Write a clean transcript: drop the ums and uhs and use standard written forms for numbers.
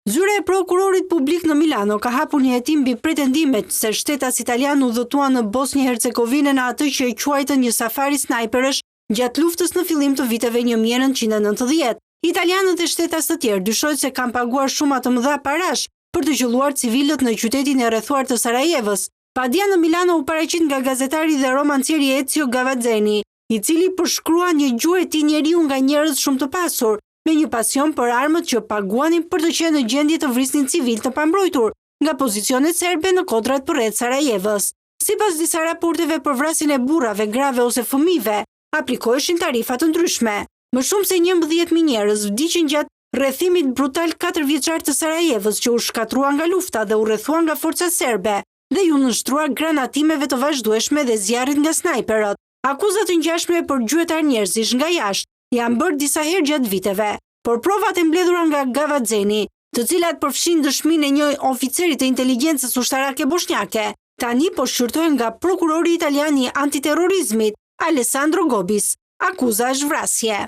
Zyra e prokurorit publik në Milano ka hapur një hetim mbi pretendimet se shtetas italianë udhëtuan në Bosnjë-Hercegovinë në atë që e quajtën një safari snajperësh gjatë luftës në fillim të viteve 1990. Italianët dhe shtetas të tjerë dyshohet se kanë paguar shuma të mëdha parash për të qëlluar civilët në qytetin e rrethuar të Sarajevës. Padia në Milano u paraqit nga gazetari dhe romancieri Ezio Gavazzeni, i cili përshkruan një gjueti njeriu nga njerëz shumë të pasur, me një pasion për armët që paguanin për të qenë në gjendje të vrisnin civilë të pambrojtur nga pozicionet serbe në kodrat përreth Sarajevës. Sipas disa raporteve për vrasjen e burrave, grave ose fëmijëve, aplikoheshin tarifa të ndryshme. Më shumë se 11.000 njerëz vdiqën gjatë rrethimit brutal katërvjeçar të Sarajevës që u shkatërrua nga lufta dhe u rrethua nga forcat serbe dhe iu nënshtrua granatimeve të vazhdueshme dhe zjarrit nga snajperët. Akuza të ngjashme për gjuetar njerëzish nga jashtë janë bërë disa herë gjatë viteve, por provat e mbledhura nga Gavazzeni, të cilat përfshijnë dëshminë e një oficeri të inteligjencës ushtarake boshnjake, tani po shqyrtohen nga prokurori italian i antiterrorizmit, Alessandro Gobbis. Akuza është vrasje.